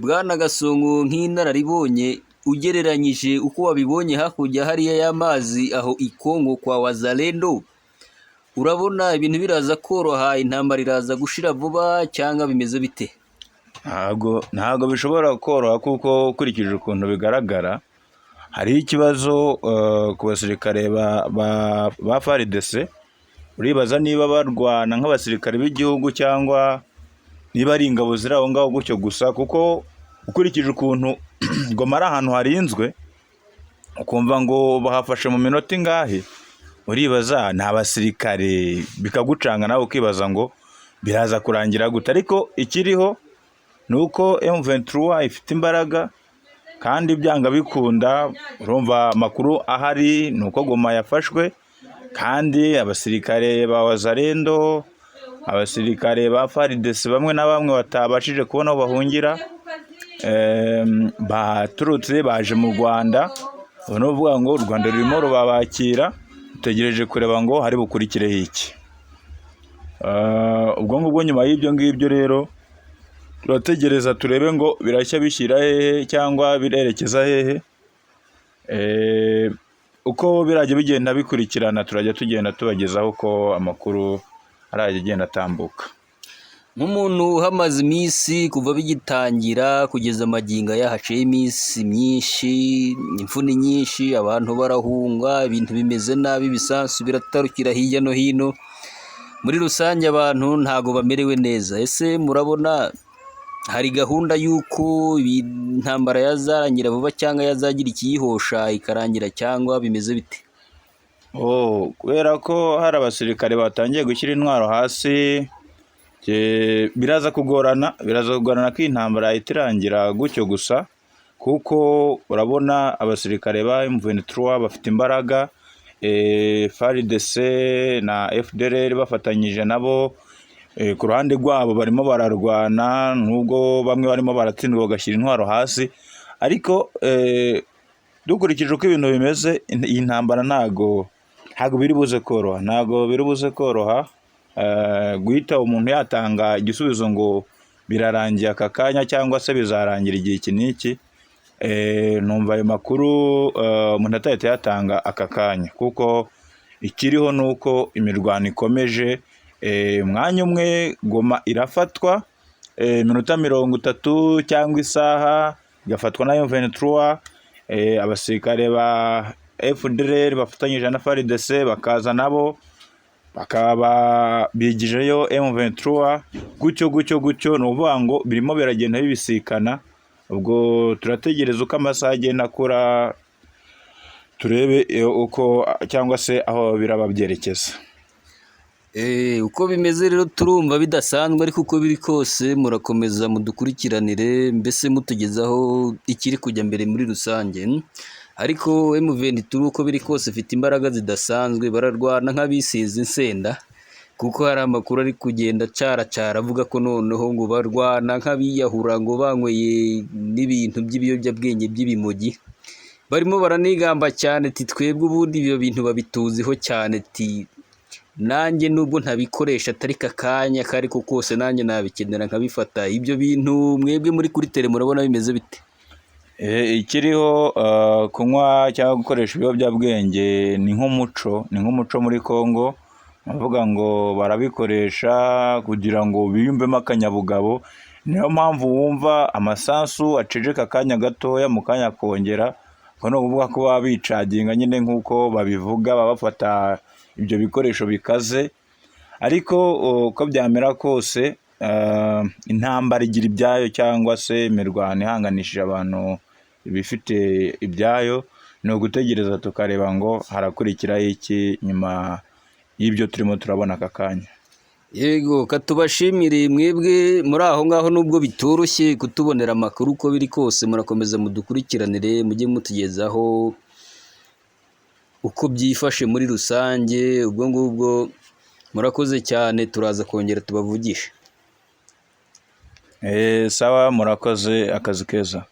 Bwana Gasongo, nk'inararibonye, ugereranyije uko wabibonye hakurya hariya y'amazi aho i Kongo kwa Wazalendo, urabona ibintu biraza koroha, intambara iraza gushira vuba cyangwa bimeze bite? Ntabwo bishobora koroha kuko ukurikije ukuntu bigaragara hariho ikibazo ku basirikare ba FARDC. Uribaza niba barwana nk'abasirikare b'igihugu cyangwa niba ari ingabo ziri aho ngaho gutyo gusa, kuko ukurikije ukuntu Goma ari ahantu harinzwe, ukumva ngo bahafashe mu minota ingahe, uribaza ni abasirikare, bikagucanga nawe ukibaza ngo biraza kurangira gute. Ariko ikiriho ni uko M23 ifite imbaraga kandi byanga bikunda. Urumva amakuru ahari ni uko Goma yafashwe kandi abasirikare ba Wazalendo, abasirikare ba FARDC bamwe na bamwe batabashije kubona aho bahungira, baturutse baje mu Rwanda. Ubu ni ukuvuga ngo u Rwanda rurimo rubabakira, rutegereje kureba ngo hari bukurikireho iki. Ubwo ngubwo nyuma y'ibyo ngibyo rero turategereza turebe ngo birashya bishyira hehe cyangwa birerekeza hehe. Uko birajya bigenda bikurikirana turajya tugenda tubagezaho uko amakuru arajya agenda atambuka. Nk'umuntu uhamaze iminsi kuva bigitangira kugeza amagingo aya, haciyeho iminsi myinshi, impfu ni nyinshi, abantu barahunga, ibintu bimeze nabi, ibisasu biratarukira hirya no hino, muri rusange abantu ntago bamerewe neza. Ese murabona hari gahunda y'uko iyi ntambara yazarangira vuba cyangwa yazagira ikiyihosha ikarangira cyangwa bimeze bite? Oh, kubera ko hari abasirikare batangiye gushyira intwaro hasi, biraza kugorana ko iyi ntambara yahita irangira gutyo gusa, kuko urabona abasirikare ba M23 bafite imbaraga, FARDC na FDLR bafatanyije nabo, ku ruhande rwabo barimo bararwana, nubwo bamwe barimo baratsindwa bagashyira intwaro hasi. Ariko dukurikije uko ibintu bimeze, iyi ntambara ntago biri buze koroha, ntago biri buze koroha guhita umuntu yatanga igisubizo ngo birarangiye aka kanya cyangwa se bizarangira igihe iki n'iki. Numva ayo makuru umuntu atahita yatanga aka kanya, kuko ikiriho ni uko imirwano ikomeje. Umwanya umwe Goma irafatwa, iminota 30 cyangwa isaha igafatwa na M23, abasirikare ba FDLR bafatanyije na FARDC bakaza nabo bakaba bigijeyo M23, gutyo gutyo gutyo. Ni ukuvuga ngo birimo biragenda bibisikana. Ubwo turategereza uko amasaha agenda akura, turebe uko cyangwa se aho biraba byerekeza. Uko bimeze rero turumva bidasanzwe, ariko uko biri kose murakomeza mudukurikiranire, mbese mutugezaho ikiri kujya mbere muri rusange. Ariko M23 uko biri kose ifite imbaraga zidasanzwe, bararwana nk'abisize insenda, kuko hari amakuru ari kugenda acaracara avuga ko noneho ngo barwana nk'abiyahura, ngo banyweye n'ibintu by'ibiyobyabwenge by'ibimogi. Barimo baranigamba cyane ati twebwe ubundi ibyo bintu babituziho cyane, ati nanjye nubwo ntabikoresha atari akanya ako ariko kose nanjye nabikenera nkabifata. Ibyo bintu mwebwe muri kuri terrain murabona bimeze bite? Ikiriho kunywa cyangwa gukoresha ibiyobyabwenge ni nk'umuco muri Congo. Bavuga ngo barabikoresha kugira ngo biyumvemo akanyabugabo, niyo mpamvu wumva amasasu aceceka akanya gatoya, mu kanya akongera. Ubwo ni ukuvuga ko baba bicaginga nyine nk'uko babivuga, baba bafata ibyo bikoresho bikaze. Ariko uko byamera kose, intambara igira ibyayo cyangwa se imirwano ihanganishije abantu iba ifite ibyayo. Ni ugutegereza tukareba ngo harakurikiraho iki nyuma y'ibyo turimo turabona aka kanya. Yego, katubashimire mwebwe muri aho ngaho, nubwo bitoroshye kutubonera amakuru, uko biri kose murakomeza mudukurikiranire, mujye mutugezaho uko byifashe muri rusange. Ubwo ngubwo murakoze cyane, turaza kongera tubavugishe. Sawa, murakoze, akazi keza.